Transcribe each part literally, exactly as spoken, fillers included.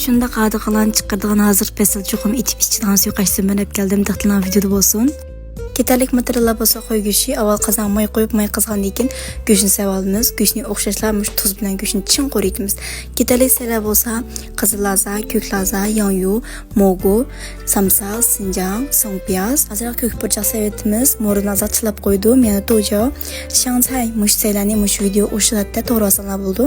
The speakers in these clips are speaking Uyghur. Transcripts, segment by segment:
شۇنداق ھاردىقىلارنى چىقىرىدىغان ھازىرقى پەسىل چوقۇم ئېتىپ ئىچىدىغان سۇيۇقئاشلىرىمنى ئەپ كەلدىم، دىققىتىڭلار ۋىدېئودا بولسۇن. كېتەرلىك ماتېرىياللار بولسا قوي گۆشى. ئاۋۋال قازانغا ماي قويۇپ، ماي قىزغاندىن كېيىن گۆشنى سېلىۋالىمىز. گۆشنى ئوخشاشلا مۇشۇ تۇز بىلەن گۆشنى چىڭ قۇرۇيتىمىز. كېتەرلىك سەيلەر بولسا قىزىل لازا، كۆك لازا، ياڭيۇ، موگو، سامساق، سىنجاڭ، سۇڭپىياز. ئازراق كۆك پۇرچاق سېلىۋېتىمىز. مورىنى ئازراق چىلاپ قويدۇم. يەنە توجاۋ، شياڭچاي مۇشۇ سەيلەرنى مۇشۇ ۋىدېئو ئوخشاش ھالەتتە توغرىۋالساڭلار بولىدۇ.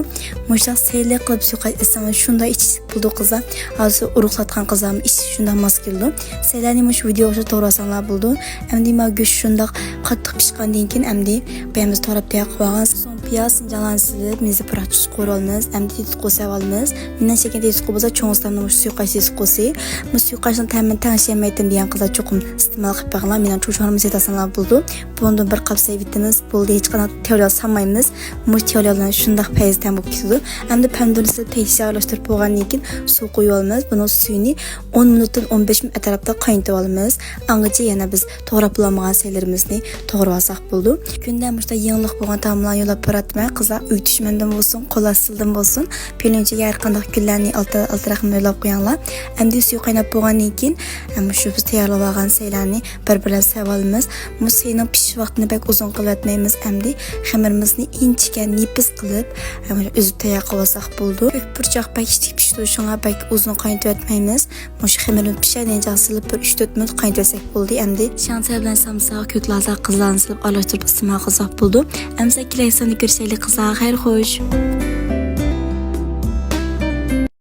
مۇشۇنداق سەيلە قىلىپ سۇيۇقئاش ئىچسەڭلار شۇنداق ئىچىش بولىدۇ قىزلار. ھازىر ئۇرۇقلاتقان قىزلارمۇ ئىچىش شۇنداق ماس كېلىدۇ. سەيلەرنى مۇشۇ ۋىدېئو ئوخشاش توغرىۋالساڭلار بولىدۇ. ئەمدى مانا گۆش شۇنداق قاتتىق پىشقاندىن كېيىن ئەمدى بىز توغراپ تەييار قىلىۋالغان سۇڭپىياز، سىنجاڭلارنى سېلىپ، مېزە پۇراق تۇزى قورۇۋالىمىز. ئەمدى تېتىتقۇ سېلىۋالىمىز. مېنىڭ چەككەن تېتىتقۇ بولسا چوڭ ئىستاننىڭ مۇشۇ سۇيۇقئاش تېتىتقۇسى. بۇ سۇيۇقئاشنىڭ تەمىنى تەڭشىيەلمەيتتىم دېگەن قىزلار چوقۇم ئىستېمال قىلىپ بېقىڭلار. مېنىڭ چوشۇرمىسى تاسلىڭلار بولىدۇ. بۇنىڭدىن بىر قاپ سېلىۋېتىمىز. بولدى، ھېچقانداق تەۋرەپ سالمايمىز. مۇشۇ تەۋرەپ سالغان شۇنداق پەيزى تەم بولۇپ كېتىدۇ. ئەمدى پەمىدۇرنى سېلىپ تەييار ئارىلاشتۇرۇپ بولغاندىن كېيىن سۇ قۇيۇۋالىمىز. بۇنىڭ سۈيىنى ئون مىنۇتتىن ئون بەش مىنۇت ئەتراپىدا قاينىتىۋالىمىز. ئاڭغىچە يەنە بىز توغراپ بولالمىغان سەيلىرىمىزنى توغرىۋالساق بولىدۇ. كۈندە مۇشۇنداق يېڭىلىق بولغان تائاملارنى يوللاپ بېرىۋاتىمەن. قىزلار ئۆي چۈشمەندىن بولسۇن، قول ئاستىدىن بولسۇن، پېلىنچىگە ھەر قانداق گۈللەرنى ئالتە، ئالتە رەقەم يوللاپ قويۇڭلار. ئەمدى سۈيى قايناپ بولغاندىن كېيىن، مۇشۇ بىز تەييارلىۋالغان سەيلەرنى بىر-بىرلەپ سېلىۋالىمىز. مۇشۇ سەينىڭ پىشىش ۋاقتىنى بەك ئۇزۇن قىلىۋەتمەيمىز. ئەمدى خېمىرىمىزنى ئىنچىكە نېپىز قىلىپ، ئۈزۈپ تەييار قىلىۋالساق بولىدۇ. كۆك پۇرچاق بەك ئىچىدىكى پىشىدۇ، شۇڭا بەك ئۇزۇن قاينىتىۋەتمەيمىز. مۇشۇ خېمىرنى پىشايدىغان چاغ سېلىپ بىر ئۈچ تۆت مىنۇت قاينىتىۋەتسەك بولدى. ئەمدى شياڭچاي بىلەن سامساق، كۆك لازا، قىزىل لازانى سېلىپ ئارىلاشتۇرۇپ ئىستېمال قىلساق بولىدۇ. ئەمدى كېلەر ساندا كۆرۈشەيلى قىزلار، خەير خوش.